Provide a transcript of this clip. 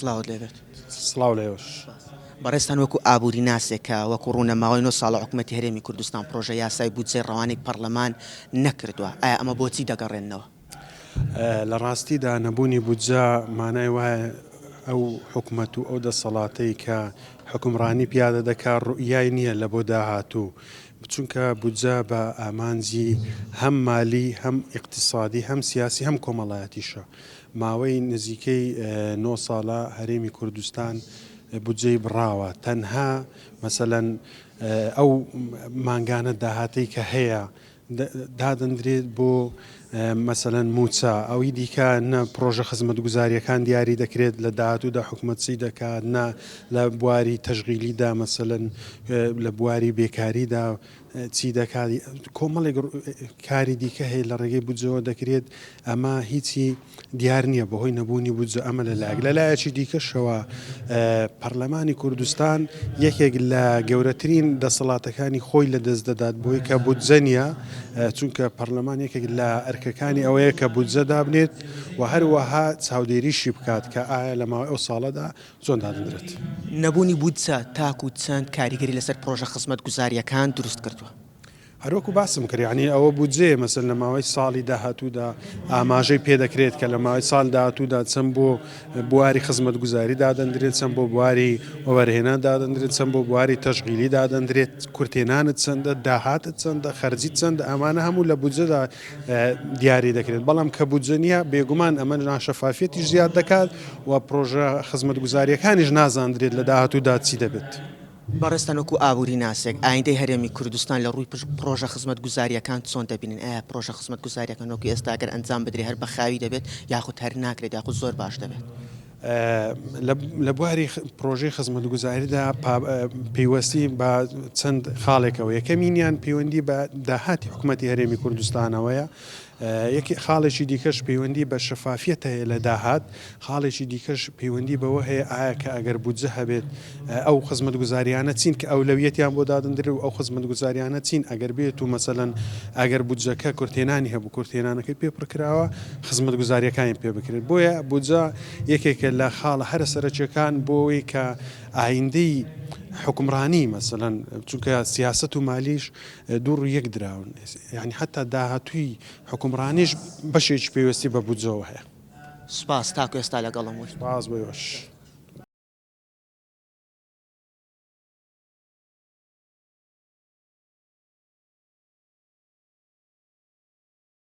سڵاوت لێبێت. سڵاو لە ئێوەش. بەڕێزتان وەکو ئابووری ناسێک کە وەکو ڕوونە ماوەی نۆ ساڵە حکومەتی هەرێمی کوردستان پڕۆژە یاسای بودجەی ڕەوانەی پەڕلەمان نەکردووە، ئایا ئەمە بۆچی دەگەڕێننەوە؟ لە ڕاستیدا نەبوونی بودجە مانای وایە ئەو حکومەت و ئەو دەسەڵاتەی کە حوکمڕانی پیادە دەکات ڕوئیای نییە لە بۆ داهاتوو، چونکە بودجە بە ئامانجی هەم مالی هەم ئیقتیسادی هەم سیاسی هەم کۆمەڵایەتیشە. ماوەی نزیکەی نۆ ساڵە هەرێمی کوردستان بودجەی بڕاوە تەنها مەسەلەن ئەو مانگانە داهاتەی کە هەیە دادەندرێت بۆ مەسەلەن موچە ئەوی دیکە نە پرۆژە خزمەتگوزاریەکان دیاری دەکرێت لە داهاتوودا حکومەت چی دەکات نە لە بواری تەشغیلیدا مەسەلەن لە بواری بێکاریدا چی دەکات کۆمەڵێک کاری دیکە هەیە لە ڕێگەی بودجەوە دەکرێت ئەمە هیچی دیار نییە بەهۆی نەبوونی بودجە ئەمە لە لایەک لە لایەکی دیکەشەوە پەرلەمانی کوردستان یەکێک لە گەورەترین دەسەڵاتەکانی خۆی لە دەست دەدات بۆی کە بودجە نییە چونکە پەرلەمان یەکێک لە ئەرکەکانی ئەوەیە کە بودجە دابنێت و هەروەها چاودێریشی بکات کە ئایا لە ماوەی ئەو ساڵەدا چۆن دادەنرێت. نەبوونی بودجە تاکو چەند کاریگەری لەسەر پڕۆژە خزمەتگوزارییەکان دروست کردووە؟ هەروەکو باسم کرد یانی ئەوە بودجەیە مەسەلەن لە ماوەی ساڵی داهاتوودا ئاماژەی پێدەکرێت کە لە ماوەی ساڵ داهاتوودا چەند بۆ بواری خزمەتگوزاری دادەندرێت چەند بۆ بواری وەبەرهێنان دادەندرێت چەند بۆ بواری تەشغیلی دادەندرێت کورتهێنانت چەندە داهاتت چەندە خەرجیت چەندە ئەمانە هەموو لە بودجەدا دیاری دەکرێت، بەڵام کە بودجە نییە بێگومان ئەمە ناشەفافیەتیش زیاد دەکات و پرۆژە خزمەتگوزارییەکانیش نازاندرێت لە داهاتوودا چی دەبێت. بەڕێزتان وەکو ئابووری ناسێک ئایندەی هەرێمی کوردستان لە ڕووی پرۆژە خزمەتگوزارییەکان چۆن دەبینن؟ ئایا پرۆژە خزمەتگوزارییەکان وەکو ئێستا گەر ئەنجام بدرێت هەر بە خاوی دەبێت یاخود هەر ناکرێت یاخود زۆر باش دەبێت؟ لە بواری پرۆژەی خزمەتگوزاریدا پەیوەستی بە چەند خاڵێکەوە یەکەمینیان پەیوەندی بە داهاتی حکوومەتی هەرێمی کوردستانەوەیە یەکی خاڵێکی دیکەش پەیوەندی بە شەفافیەت هەیە لە داهات خاڵێکی دیکەش پەیوەندی بەوە هەیە ئایا کە ئەگەر بودجە هەبێت ئەو خزمەتگوزاریانە چین کە ئەولەویەتیان بۆ دادەندرێت و ئەو خزمەتگوزاریانە چین ئەگەر بێت و مەسەلەن ئەگەر بودجەکە کورتهێنانی هەبوو کورتهێنانەکەی پێ پڕکراوە خزمەتگوزاریەکانی پێ بکرێت بۆیە بودجە یەکێکە لە خاڵە هەرە سەرەکیەکان بۆ ئەوەی کە ئایندەی حکومڕانی مەسەلەن چونکە سیاسەت و مالیش دوو ڕووی یەک دراون یعنی حتا داهاتووی حکومڕانیش بەشێکی پێویستی بە بودجەوە هەیە. سوپاس تاکو ئێستا لەگەڵم بووی. سوپاس بۆ ئێوەش.